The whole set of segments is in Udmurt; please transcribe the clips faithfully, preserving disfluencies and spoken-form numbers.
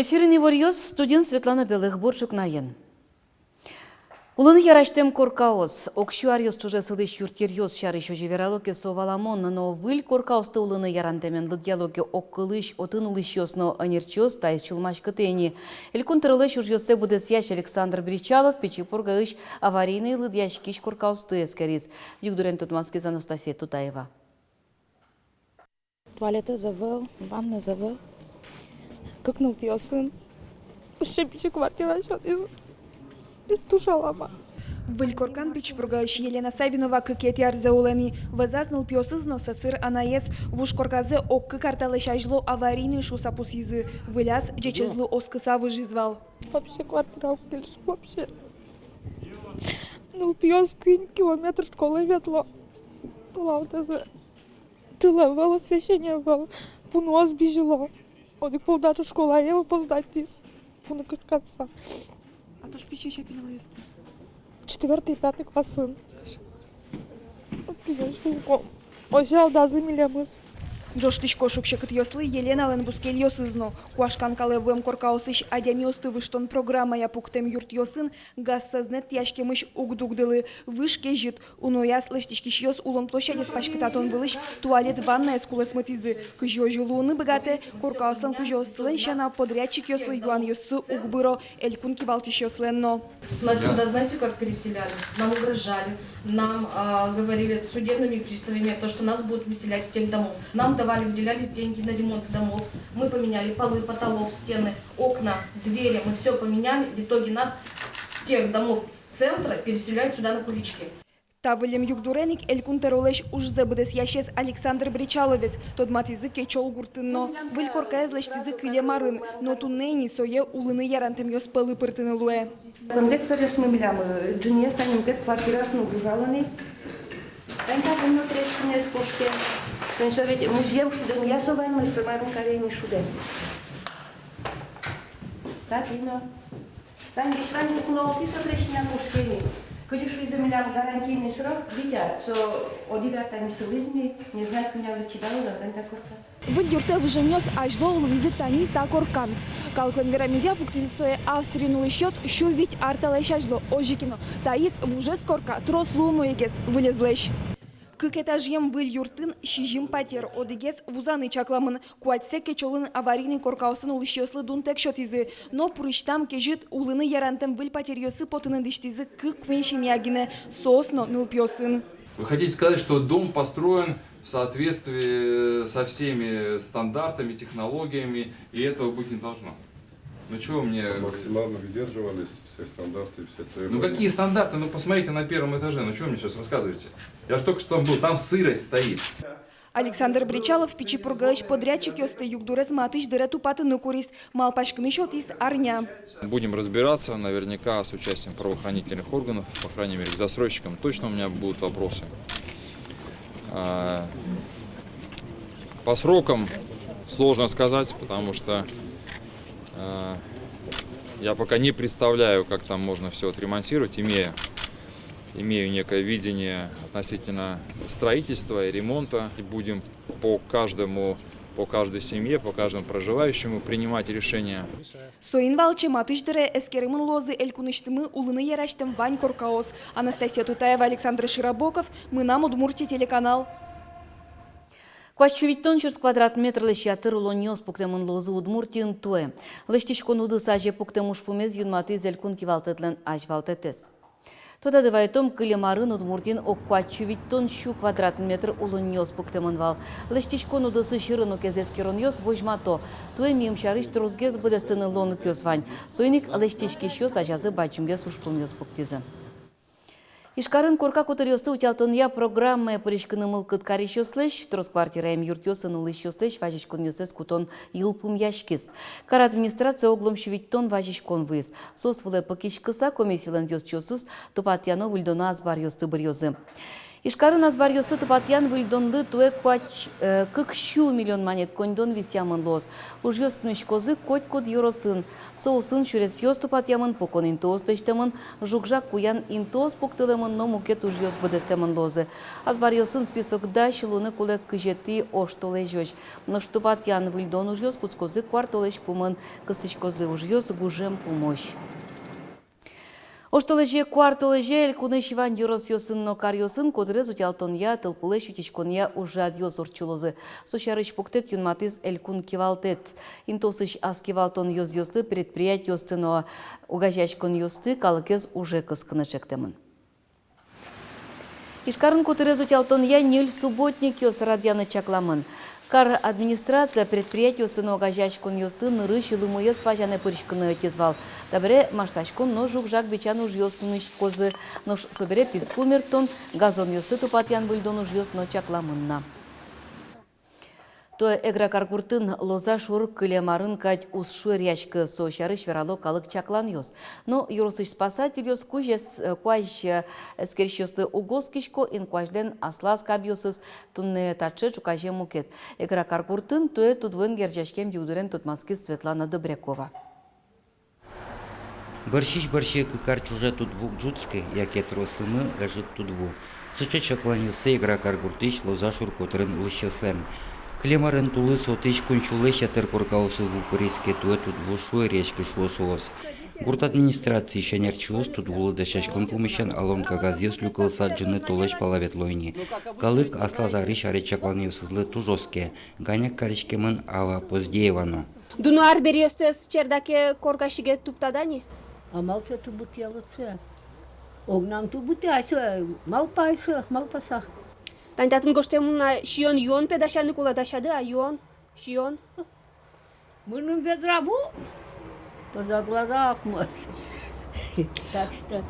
Эфирын иворъёс, студиын Светлана Белых. Бур ӵукнаен. Улыны ярасьтэм коркаос. Ог сю аръёс ӵоже сылӥсь юртъеръёс сярысь озьы верало ке, со валамон, но выль коркаосты улыны ярантэмен лыдъяло ке, огкылысь отын улӥсьёс но ӧнерчиос таиз сюлмаськытэ ини. Элькун тӧролэсь ужъёссэ быдэсъясь Александр Бречалов Пичи Пургаысь аварийной лыдъяськись коркаосты эскериз. Югдурен тодматскиз Анастасия Тутаева. Туалетэз ӧвӧл, ваннаез ӧвӧл. Кык нылпиосын. Сыӵе пичи квартира сётӥз. Туж алама. Выль коркан Пичи Пургаысь Елена Савинова кыкетӥ арзэ улэ ни. Вӧзаз нылпиосыз но сӧсыр анаез. Вуж корказэ ог кык ар талэсь азьло аварийной шуыса пусйизы. Выльяз ӟечезлы оскыса выжиз вал. Вообще квартира уг кельшы, вообще. Нылпиос куинь километр школае ветло. Толалтэ сое. Тыл ӧвӧл, освещение ӧвӧл, пуныос бызьыло. Одӥг пол даже школае опоздатьтӥз, пуны кышкаса. А туж пичи-а пиналъёсты? Четвёртый, пятый классын. Озьы алдазы милемыз. Ӝожтӥсько шуг-секытъёслы Еленалэн бускельёсыз но. Куашкан калэ вуэм коркаосысь адямиосты выжтон программая пуктэм юртъёсын газсэзнэт тӥяськемысь уг дугдылы. Выж кезьыт. Унояз лэсьтӥськисьёс улон площадез паськытатон вылысь туалет-ваннаез кулэсмытӥзы. Кызьы озьы луыны быгатэ, коркаослэн кузёоссылэн сяна, подрядчикъёслы юанъёссы уг быро элькун кивалтӥсьёслэн но. Нас сюда, знаете, как переселяли? Нам угрожали, нам, а, говорили судебными приставами, то, что нас будут выселять с тех домов. Нам давали, выделялись деньги на ремонт домов. Мы поменяли полы, потолок, стены, окна, двери. Мы всё поменяли. В итоге нас с тех домов, с центра, переселяют сюда, на Куличке. Та выллем югдурен ик элькун тӧролэсь ужзэ быдэсъясез Александр Бречаловез тодматӥзы Кечёл гуртын но. Выль коркаез лэсьтӥзы кылем арын, но туннэ ини сое улыны ярантэмъёс пӧлы пыртыны луэ. Конвекторъёсмы милям, э, ӝыныез тани мукет квартираосын уг ужало ни. Тани та выль но трещинаез кошке. Тани со ведь музъем шудэмъя со ваньмыз, со марын каре ини шудэм. Тати но. Тани весь ваньмыз куно уксё трещина кошке ни. Кызьы шуизы милям гарантийный срок, Витя, со одӥг ар тани сылӥз ни, не знаю, кӧня арлы чидалоз, а тани та корка. Выль юртэ выжемъёс азьло улӥзы тани та коркан. Калыклэн верамезъя, пуктӥзы сое Австриын улӥсьёс сю вить ар талэсь азьло. Озьы ке но, таиз вужез корка трос луымоегес выльезлэсь. Кык этажъем выль юртын сизьым патер, одӥгез вузаны чакламын. Куатьсэ Кечёлын аварийной коркаосын улӥсьёслы дунтэк сётӥзы. Но пурысьтам кезьыт, улыны ярантэм выль патеръёсы потыны дӥсьтӥзы кык-куинь семья гинэ, соос но нылпиосын. Вы хотите сказать, что дом построен в соответствии со всеми стандартами, технологиями, и этого быть не должно? Ну чего вы мне... Максимально выдерживались все стандарты, все требования. Ну какие стандарты? Ну посмотрите на первом этаже, ну чего вы мне сейчас рассказываете? Я же только что там был, там сырость стоит. Александр Бречалов Пичи Пургаысь подрядчикъёсты югдурез матысь дыре тупатыны куриз, малпаськыны сётӥз арня. Будем разбираться, наверняка с участием правоохранительных органов, по крайней мере, к застройщикам точно у меня будут вопросы. А, по срокам сложно сказать, потому что, а, я пока не представляю, как там можно всё отремонтировать, имея, имею некое видение относительно строительства и ремонта. И будем по каждому, по каждой семье, по каждому проживающему принимать решения. Соин валче матысь дыре эскеремын луозы элькунысьтымы улыны ярасьтэм вань коркаос. Анастасия Тутаева, Александр Широбоков, «Мынам Удмуртие» телеканал. Куать сю витьтон сюрс квадрат метрлэсь ятыр улонниос пуктэмын луозы Удмуртиын туэ. Лэсьтӥськон удыс азе пуктэм ужпумез юнматӥз элькун кивалтэтлэн азьвалтэтэз. Тодады вайытом, кылем арын Удмуртиын ог куать сю витьтон сю квадрат метр улонниос пуктэмын вал. Лэсьтӥськон удысысь ырын укез эскеронъёс возьмато: туэ миым сярысь тросгес быдэстыны луонлыкъёс вань. Соин ик лэсьтӥськисьёс азязы бадӟымгес ужпумъёс пуктӥзы. Ижкарын корка котыръёсты утялтонъя программае пыриськыны мылкыд карисьёслэсь, трос квартираем юртъёсын улӥсьёслэсь вазиськонъёссэс кутон йылпумъяськиз. Кар администрацие оглом сю витьтон вазиськон вуиз. Соос вылэ пыкиськыса, комиссилэн ёзчиосыз тупатъяно-выльдоно азбаръёсты быръёзы. Ижкарын азбаръёсты тупатъян-выльдонлы туэ куать, э, кык сю миллион манет коньдон висъямын луоз. Ужъёс нуиськозы котькуд ёросын. Соосын сюресъёс тупатъямын, пукон интыос лэсьтэмын, жуг-жаг куян интыос пуктылэмын но мукет ужъёс быдэстэмын луозы. Азбаръёсын список дась луыны кулэ кызетӥ оштолэзёзь. Нош тупатъян-выльдон ужъёс кутскозы куартолэзь пумын, кыстӥськозы ужъёс гужем пумозь. Оштолэзе, куартолэзе элькунысь вань ёросъёсын но каръёсын котырез утялтонъя, тылпулэсь утиськонъя ужрадъёс ортчылозы. Со сярысь пуктэт юнматӥз элькун кивалтэт. Интыосысь ас кивалтон ёзъёслы, предприятиосты но огазеяськонъёсты калыкез уже кыскыны ӵектэмын. Ижкарын котырез утялтонъя ньыль субботникъёс радъяны чакламын. Кар администрация предприятиосты но огазеяськонъёсты нырысь лымыез пазяны пыриськыны ӧтиз вал. Табере маштаськон но жуг-жаг бичан ужъёс нуиськозы, нош собере писпу мерттон, газонъёсты тупатъян-выльдон ужъёс но чакламын на. Туэ Эгра каргуртын лоза шур кылем арын кадь уз шуэръяськы, со сярысь верало калык чакланъёс. Но ёросысь спасательёс кузь эс-, э, куазь, э, эскерисьёслы уг оскисько, инкуазьлэн аслаз кабъёсыз туннэ таӵе ӵуказе мукет. Эгра каргуртын туэ тудвуэн герӟаськем югдурен тодматскиз Светлана Добрякова. Бӧрсьысь бӧрсьы кык ар ӵоже тудву уг ӝутскы, яке трос лымы, ӧжыт тудву. Сыӵе чакланъёссы Эгра каргуртысь лоза шур котырын улӥсьёслэн. Кылем арын тулыс отысь куинь сюлэсь ятыр коркаосы ву пыриз ке, туэ тудву шуэръяське, шуо соос. Гурт администрациысь ӧнерчиос тудвулы дасяськон пумысен алон кагазъёс люкылыса ӝыны толэзь пала ветло ини. Калык аслаз арысь аре чакланъёсызлы туж оске, ганяк кариськемын Алла Поздеева но. Дуно арбериостэс чердаке корка сиге тубтада ни? А малы со тубытъяло со? Огнам тубытъяло со, малпай со, малпаса. Тань татын гожтэмын на, сиён-юон пе дасяны кулэ, дасяды-а юон, сиён? Мыным ведра ву, то за глаза ахмос. Так что.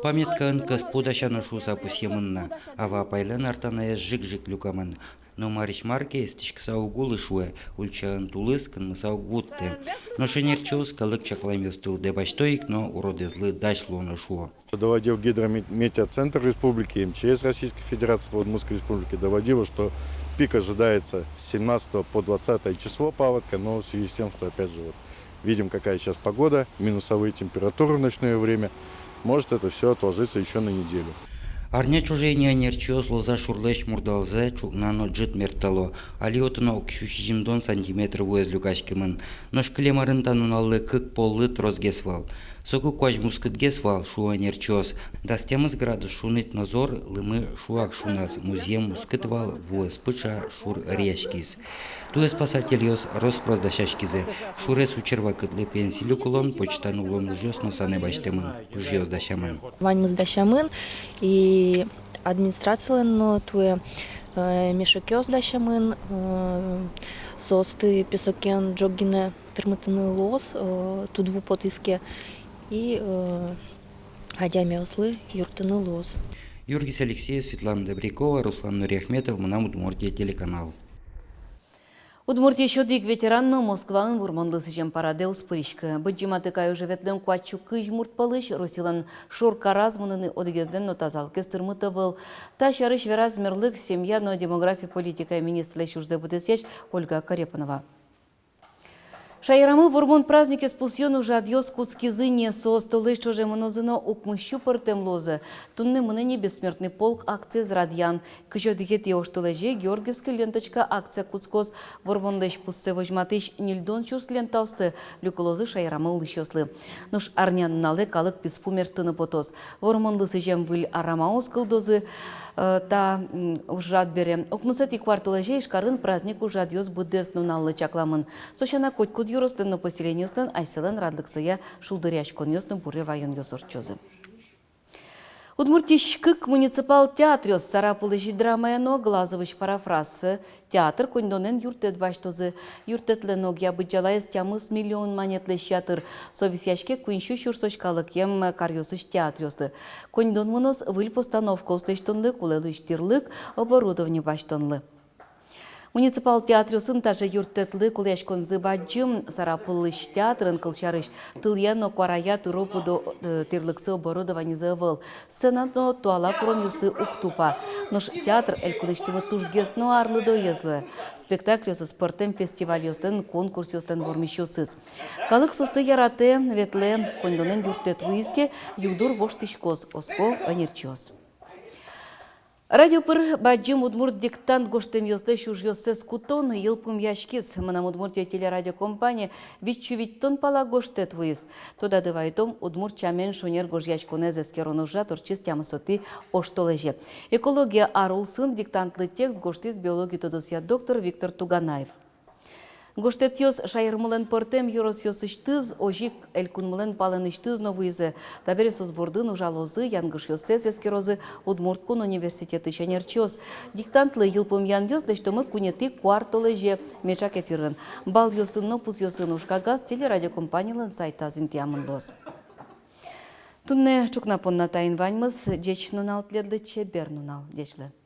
Памяткаын кӧспу дасяно шуыса пусъемын на, ава-апайлэн артанаез жик-жик люкамын. Но марысь мар ке, эстӥськыса уг улы, шуэ, ульчаын тулыс, кынмыса уг вутты. Нош ӧнерчиос калык чакламъёсты лыдэ басьто ик но, уродэзлы дась луоно, шуо. Доводил Гидрометеоцентр республики, МЧС Российской Федерации по Удмуртской Республике, доводило, что пик ожидается с семнадцатого по двадцатое число паводка, но в связи с тем, что, опять же, вот, видим, какая сейчас погода, минусовые температуры в ночное время, может это всё отложиться ещё на неделю. Арня ӵоже ини ӧнерчиос лоза шурлэсь мурдалзэ ӵукна но ӝыт мерттало. Али отын ог сю сизьымдон сантиметр вуэз люкаськемын. Нош кылем арын та нуналлы кык поллы тросгес вал. Соку куазь мускытгес вал, шуо ӧнерчиос. Дас тямыс градус шуныт но зор, лымы шуак шуназ, музъем мускыт вал, вуэз пыӵа, шур ӧръяськиз. Туэ спасательёс рос-прос дасяськизы. Шурез учыр вакытлы пенси люкылон, почта нуллон ужъёс но санэ басьтэмын, пыжъёс дасямын. Ваньмыз дасямын, и администрацилэн но туэ, э, мешокъёс дасямын, э, соосты песокен ӝог гинэ тырмытыны луоз, э, тудву потӥз ке, и, э, адямиослы юрттыны луоз. Юргис Алексеев, Светлана Добрякова, Руслан Нуриахметов, «Мынам Удмуртие» телеканал. Удмуртиысь одӥг ветеран но Москваын Вормонлы сӥзем парадэ уз пыриськы. Быдӟым Атыкай оже ветлэм куать сю кызь мурт пӧлысь Россилэн шоркараз мыныны одӥгезлэн но тазалыкез тырмыт ӧвӧл. Та сярысь вераз мерлык, семья но демография политикая министрлэсь ужзэ быдэсъясь Ольга Корепанова. Шаерамы Вормон праздникез пусъён ужрадъёс кутскизы ни, соос толэзь ӵоже мынозы но укмыс сю пӧртэм луозы. Туннэ мынэ ни «Бессмертный полк» акциез радъян. Кызь одӥгетӥ оштолэзе «Георгиевский ленточка» акция кутскоз. Вормонлэсь пуссэ возьматӥсь ньыльдон сюрс лентаосты люкылозы шаерамы улӥсьёслы. Нош арнянуналэ калык писпу мерттыны потоз. Вормонлы сӥзем выль арамаос кылдозы, э, та, м, ужрад бере. Укмысэтӥ куартолэзе Ижкарын праздник ужрадъёс быдэс нуналлы чакламын. Со сяна, котькуд ёрослэн но поселениослэн асьсэлэн радлыксыя шулдыръяськонъёс но буре ваёнъёс ортчозы. Удмуртиысь кык муниципал театръёс, Сарапулысь «Драмаен» но Глазовысь «Парафраз» театр коньдонэн юрттэт басьтозы. Юрттэтлэн огъя быдӟалаез тямыс миллион манетлэсь ятыр. Со висъяське куинь сю сюрсозь калыкъем каръёсысь театръёслы. Коньдон мыноз выль постановкаос лэсьтонлы, кулэ луись тирлык, оборудование басьтонлы. Муниципал театръёсын таӵе юрттэтлы кулэяськонзы бадӟым. Сарапулысь театрын, кылсярысь, тылъя но куарая тыро-пыдо, э, тӥрлыксы, оборудованизы ӧвӧл. Сцена но туала куронъёсты уг тупа. Нош театр элькунысьтымы тужгес но арлыдоез луэ. Спектакльёсыз пӧртэм фестивальёслэн, конкурсъёслэн вормисьёсыз. Калык соосты яратэ, ветлэ. Коньдонэн юрттэт вуиз ке, югдур воштӥськоз, оско ӧнерчиос. Радио пыр бадӟым удмурт диктант гожтэмъёслэсь ужъёссэс кутон йылпумъяськиз. «Мынам Удмуртие» телерадиокомпание витьсю витьтон пала гожтэт вуиз. Тодады вайытом, удмурт сямен шонер гожъяськонэз эскерон ужрад ортчиз тямысэтӥ оштолэзе. Экология ар улсын диктантлы текст гожтӥз биология тодосъя доктор Виктор Туганаев. Гожтэтъёс шаермылэн пӧртэм ёросъёсысьтыз, озьы ик элькунмылэн палэнысьтыз но вуизы. Табере соос бордын ужалозы, янгышъёссэс эскерозы Удмурт кун университетысь ӧнерчиос. Диктантлы йылпумъянъёс лэсьтомы куинетӥ куартолэзе меӵак эфирын. Баллъёсын но пусъёсын ужкагаз телерадиокомпанилэн сайтаз интыямын луоз. Туннэ ӵукна понна таин ваньмыз. Ӟеч нунал тӥледлы, чебер нунал. Ӟеч луэ.